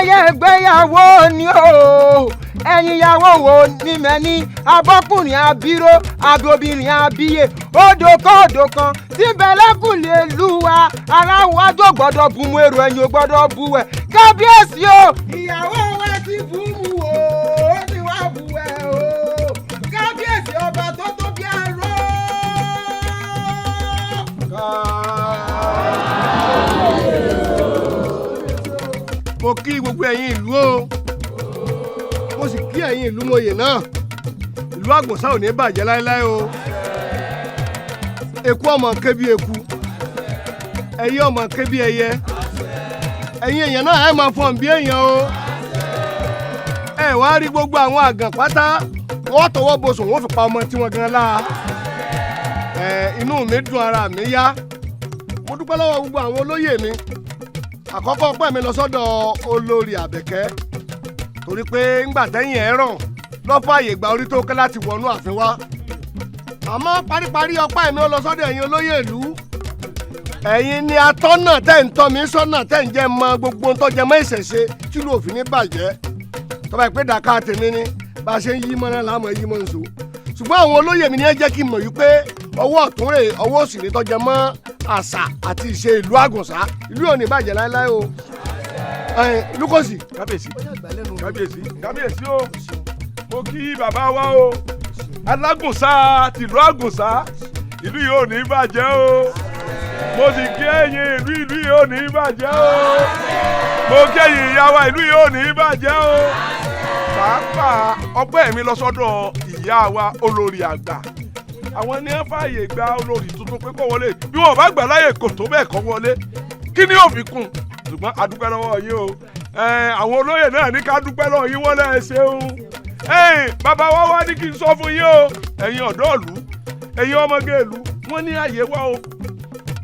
Ayẹyẹ ìgbéyàwó ni o. Ẹ̀yin ìyàwó wo ni mẹ́ni abọ́kùnrin abíró abobìnrin abíyè odò kan odò kan tí bẹ̀lẹ́kùn lè lù wá aláwọ̀ àjò gbọ́dọ̀ bu mu èrò ẹ̀yìn ò gbọ́dọ̀ bu ẹ̀ kábíyèsí o. Ìyàwó wa ti bú mu o, ó ti wá bu ẹ o, kábíyèsí ọba tó tó bí aró. Mo kí gbogbo ẹ̀yin ìlú o, mo sì kí ẹ̀yin ìlú mòye náà. Ìlú Àgùnsá ò ní bàjẹ́ láéláé o. Eku ọmọ ké bí eku, ẹyẹ ọmọ ké bí ẹyẹ, ẹ̀yin èèyàn náà ẹ máa fọ̀n bí èèyàn o. Ẹ wá rí gbogbo àwọn àgàn pátá, wọ́n tọwọ́ bosùn wọ́n fi pa ọmọ tiwọn gan láa. Ẹ inú mi dùn, ara mi yá. Mo dúpẹ́ lọ́wọ́ gbogbo àwọn olóyè mi. Àkọ́kọ́ ọpẹ́ mi lọ sọ́dọ̀ olórí Àbẹ̀kẹ́, torí pé ńgbà tẹ́yìn ẹ̀ ràn lọ́fààyè gba orí tó kẹ́ láti wọnú ààfin wá. Àmọ́ paríparí ọpẹ́ mi ó lọ sọ́dọ̀ ẹ̀yin olóyè ìlú. Ẹ̀yin ni atọ́nà tẹ́ ń tọ́ mi sọ́nà tẹ́ ń jẹ́ mọ gbogbo tó jẹ mọ́ ìṣẹ̀ṣe tìlú òfin ní bàjẹ́. Tọ́ba ìpè dàka tèmi ni bá a ṣe ń yí mọ́ náà láàmú yí mọ́ nso. Ṣùgbọ́n àwọn olóyè mi ni ẹ jẹ́ kí n mọ̀ wípé ọwọ́ ọ̀tún rè ọwọ́ òsì rè tó jẹ mọ́ àṣà àti ìṣe ìlú Àgùnsá. Ìlú ò ní bàjẹ́ láéláé o. Lukosi. Kábíyèsí, kábíyèsí, kábíyèsí o. Mo kí bàbá wa o, Alágùnsá tìlú Àgùnsá, ìlú yìí ò ní bàjẹ́ o. Mo sì kí ẹ̀yin ìlú, ìlú yìí ò ní bàjẹ́ o. Mo kí ẹ̀yin ìyá wa, ìlú yìí ò ní bàjẹ́ o. Pàápàá ọpẹ́ mi lọ sọ́dọ̀ ìyá wa olórí àgbà. Àwọn ní wọ́n fààyè gba olórí tuntun pé kó wọlé. Bí wọn bá gbà láyè kò tó bẹ́ẹ̀ kó wọlé. Kí ni yóò fi kún? Ṣùgbọ́n a dúpẹ́ lọ́wọ́ yín o. Àwọn olóyè náà ní ká dúpẹ́ lọ́wọ́ yín, wọ́n lẹ́ ṣeun. Bàbá wa wá ní kí n sọ fún yín o. Ẹ̀yin ọ̀dọ́ ìlú, ẹ̀yin ọmọge ìlú, wọ́n ní àyè wá o.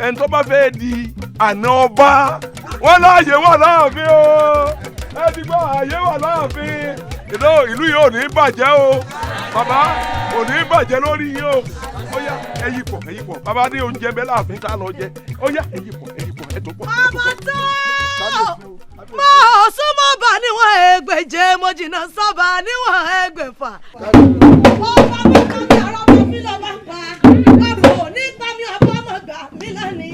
Ẹni tó bá fẹ́ di àna ọba, wọ́n láàyè wà láàfin o. Ẹ ti gbọ́, àyè wà láàfin. Ìlú yìí ò ní bàjẹ́ o. Bàbá ò ní bàjẹ́ lórí yín o. Ó yá, ẹ yí pọ̀, ẹ yí pọ̀. Bàbá ní oúnjẹ bẹ́ẹ̀ láàfin tá a lọ jẹ. Ó yá, ẹ yí pọ̀, ẹ yí pọ̀, ẹ tó pọ̀, ẹ tó pọ̀. Mo súnmọ́ bá níwọ̀n ẹgbẹ̀je, mo jìnnà sọ́ba níwọ̀n ẹgbẹ̀fà. Ọba mi pa mi, ọ̀rọ̀ mi fi lọ́ba pa. Àbò nípa mi, ọba mọ̀ gbà mí lónìí.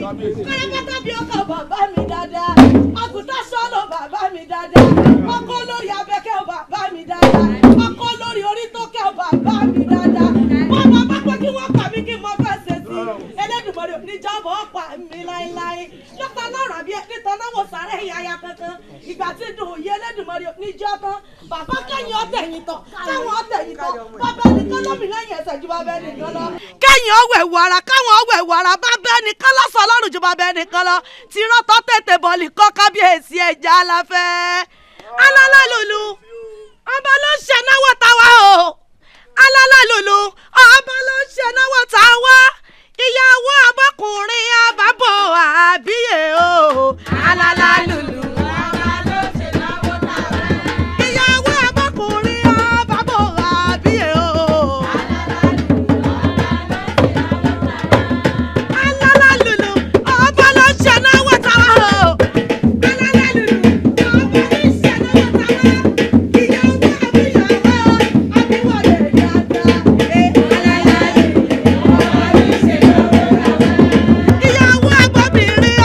Kọ́lẹ́pátá bí ọkọ̀ bàbá mi dáadáa. Àgùntàn sọ́lọ̀ bàbá mi dáadáa. Ọkọ lórí Abẹ́kẹ́ bàbá mi dáadáa. Ọkọ lórí orí tó kẹ́ bàbá mi dáadáa. Wọ́n máa bá pé kí wọ́n pa mí kí mo fẹ́ ṣe sí. Elédùmarè níjàmbá ọ̀pá mi láéláé. Lọ́pàá lọ́rọ̀ àbí nítorí náà wò sáré yaya kankan. Ìgbà tí dùn òye Elédùmarè níjọ́ tán. Bàbá kẹ́yìn ọ̀tẹ̀ yìí tán. Káwọn ọ̀tẹ̀ yìí tán. Bàbá nìkan lómi lẹ́yìn ẹsẹ̀ ju bàbá ẹnìkan lọ. Kẹ́yìn ọwọ́ ẹ̀wù ara káwọn ọwọ́ ẹ̀wù ara bàbá ẹnìkan lọ́sọ̀ ọlọ́run ju bàbá ẹnìkan lọ. Tìrọ́tọ́ tètè bọ̀lì kọ́ kábíyèsí ẹja aláfẹ́. Alálàlùlù ọba ló ń ṣe náwó táwa o. Alálàlùlù ọba ló ń ṣe náwó táwa. Ìyàwó abọ́kùnrin àbábọ̀ àbíyè o. Alálàlùlù ọba ló ń ṣe náwó táwa. Ìyàwó abọ́kùnrin àbábọ̀ àbíyè o. Alálàlùlù ọba ló ń ṣe náwó táwa o. Alálàlùlù ọba ló ń ṣe náwó táwa. Ìyàwó àbíyàwó àbíwọlé dáadáa. Alálàlùlù ọba ló ń ṣe náwó táwa. Ìyàwó agbóbìnrin.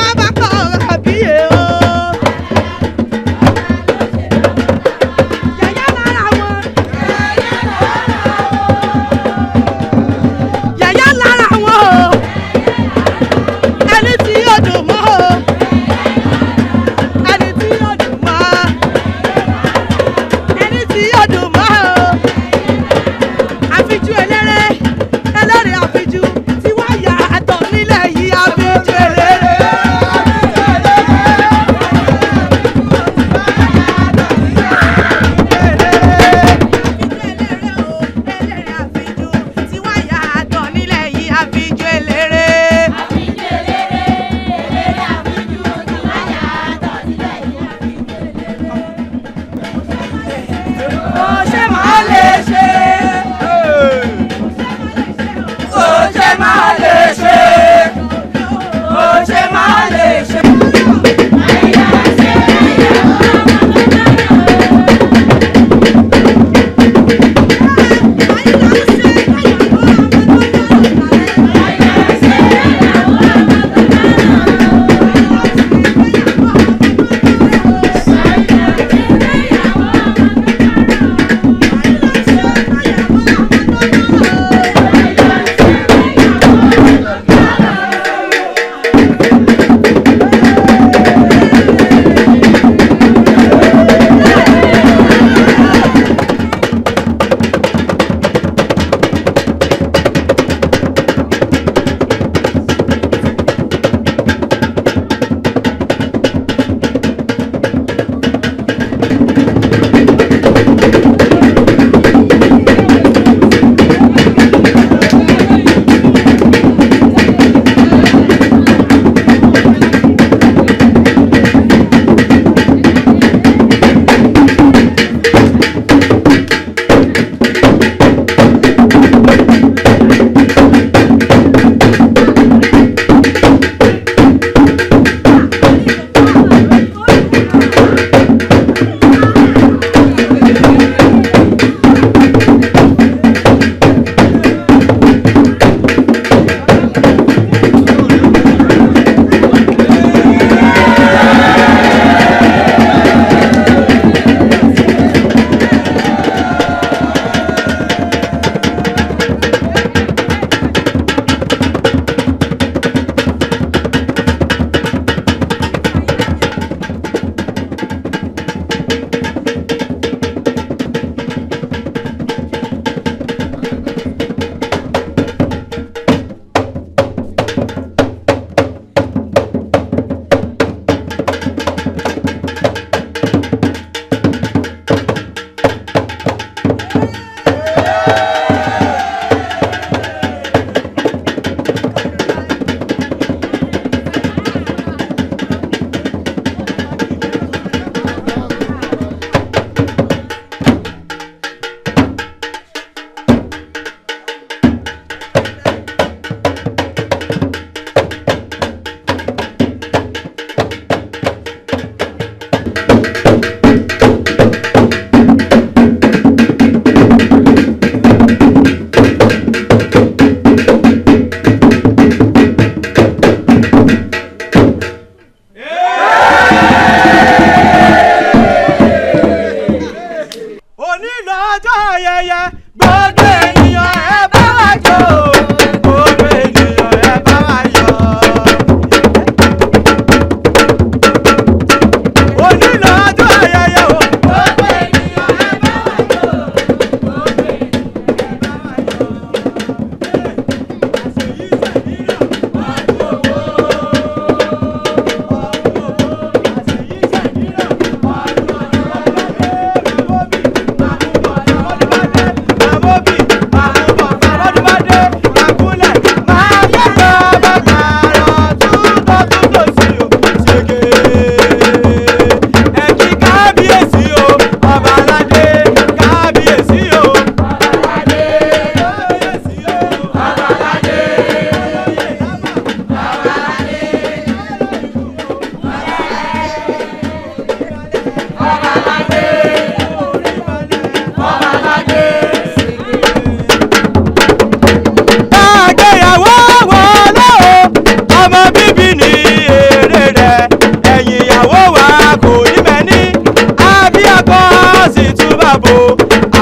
sì túbà bò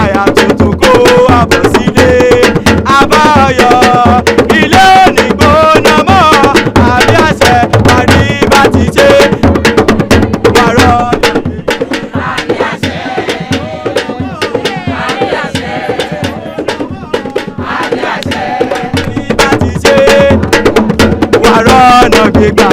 àyà tuntun kó àbọ̀ sílé àbáyọ ilé òní gbóná mọ́ àbí àṣẹ àríbá ti ṣe wàrọ̀. Bá ti ṣe wàrọ̀ ọ̀nà gbígbà.